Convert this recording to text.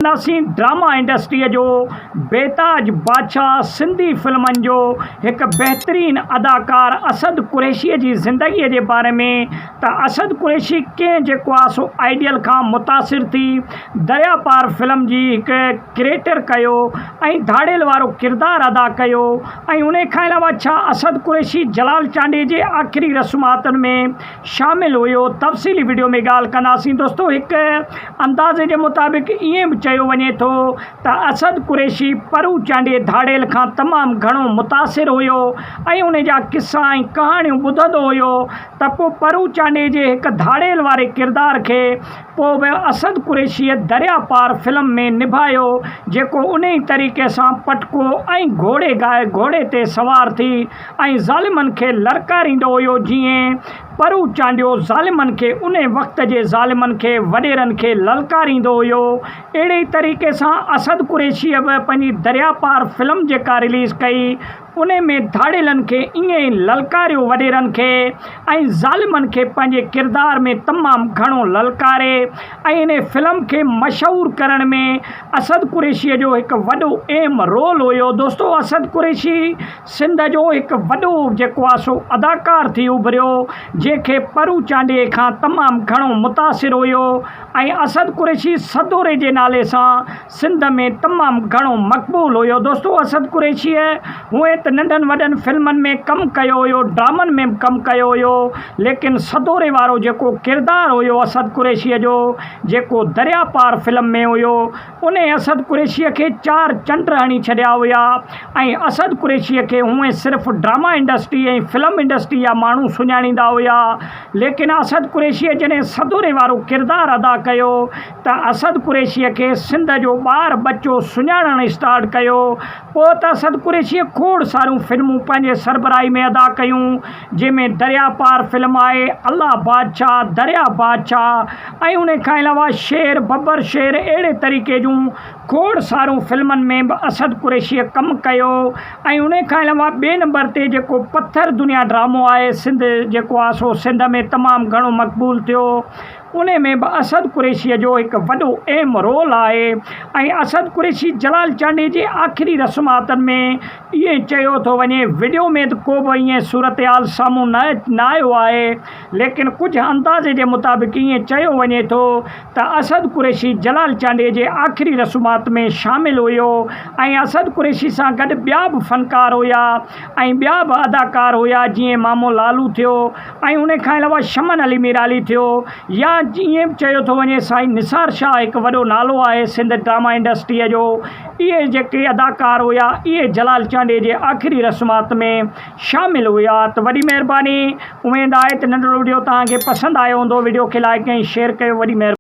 ڪنداسين ڊراما انڊسٽريء جو بيتاج بادشاهه سنڌي فلمن جو هڪ بهترين اداڪار اسد قريشيء جي زندگيء جي باري ۾ ته اسد قريشي ڪنهن جيڪو آ سو آئيڊيل کان متاثر ٿي دريا پار فلم جي هڪ ڪريٽر ڪيو ۽ ڌاڙيل وارو ڪردار ادا ڪيو ۽ انهي کان علاوه ڇا اسد قريشي جلال چانڊيي جي آخري رسوماتن ۾ شامل هيو تفصيلي وڊيو ۾ ڳالهه ڪنداسين دوستو هڪ اندازي جي مطابق ائين به چيو وڃي ٿو ته اسد قريشي پرو چانڊيي ڌاڙيل کان تمام گهڻو متاثر هيو ۽ ان جا قصا ۽ ڪهاڻيون ٻڌندو هيو ته پوء پرو چانڊيي جي هڪ ڌاڙيل واري ڪردار کي پوء به اسد قريشيء دريا پار فلم ۾ نڀايو جيڪو انهي طريقي سان پٽڪو ۽ گهوڙي گائي گهوڙي تي سوار ٿي ۽ ظالمن کي للڪاريندو هيو جيئن پرو چانڊيو ظالمن کي انهي وقت جي ظالمن کي وڏيرن کي للڪاريندو هيو اهڙي ئي طريقي سان اسد قريشيء به پنهنجي دريا پار فلم جيڪا رليز ڪئي انهي ۾ ڌاڙيلن کي ائين ئي للڪاريو وڏيرن کي ۽ ظالمن کي پنهنجي ڪردار ۾ تمام گهڻو للڪاري ۽ انهي فلم کي مشهور ڪرڻ ۾ اسد قريشيء جو هڪ وڏو اهم رول هيو دوستو اسد قريشي سنڌ جو هڪ وڏو جيڪو آ سو اداڪار ٿي اڀريو جنهن کي پرو چانڊيي کان تمام گهڻو متاثر هيو ۽ اسد قريشي سدوري جي نالي سان سنڌ ۾ تمام گهڻو مقبول هيو دوستو اسد قريشيء هونئن ته ننڍن وڏن فلمن ۾ ڪم ڪيو هيو ڊرامن ۾ به ڪم ڪيو هيو ليڪن سدوري وارو جيڪو ڪردار هيو اسد قريشيء جو جيڪو دريا پار فلم ۾ هيو انهي اسد قريشيء کي چار چنڊ هڻي ڇڏيا هيا ۽ اسد قريشيء کي هونئن صرف ڊراما انڊسٽري ۽ فلم انڊسٽري جا ماڻهو سڃاڻيندا هيا ليڪن اسد قريشيء جڏهن سدوري وارو ڪردار ادا ڪيو ته اسد قريشيء کي سنڌ جو ٻار ٻچو سڃاڻڻ اسٽارٽ ڪيو پوء ته اسد قريشيء کوڙ ساريون فلمون پنهنجي سربراهي ۾ ادا ڪيون جنهن ۾ دريا پار فلم آهي الله بادشاهه دريا بادشاهه ۽ ان کان علاوه شير ببر شير اهڙي طريقي جون کوڙ سارون فلمن ۾ به اسد قريشيء ڪم ڪيو ۽ ان کان علاوه ٻئي نمبر تي جيڪو پٿر دنيا ڊرامو آهي سنڌ جيڪو آهي سو سنڌ ۾ تمام گهڻو مقبول ٿيو انهي ۾ به اسد قريشيء جو هڪ وڏو اهم رول آهي ۽ اسد قريشي جلال چانڊيي جي آخري رسوماتن ۾ ائين چيو ٿو وڃي وڊيو ۾ ته ڪو به ائين صورتحال سامهون نه آيو آهي ليڪن ڪجهه اندازي جي مطابق ائين چيو وڃي ٿو ته اسد قريشي جلال چانڊيي جي آخري رسومات ۾ شامل هيو ۽ اسد قريشي سان گڏ ٻيا به فنڪار هيا ۽ ٻيا به اداڪار هيا جيئن مامو لالو ٿيو ۽ ان کان علاوه شمن علي ميرالي ٿيو يا ائين به چيو ٿو وڃي سائين نثار شاهه هڪ وڏو نالو آهي سنڌ ڊراما انڊسٽريء جو اهي جيڪي اداڪار هيا اهي جلال چانڊيي جي آخري رسومات ۾ شامل هيا ته وڏي مهرباني اميد آهي ته ننڍڙو وڊيو توهان کي پسند آيو هوندو وڊيو کي لائيڪ ۽ شيئر ڪيو وڏي مهرباني.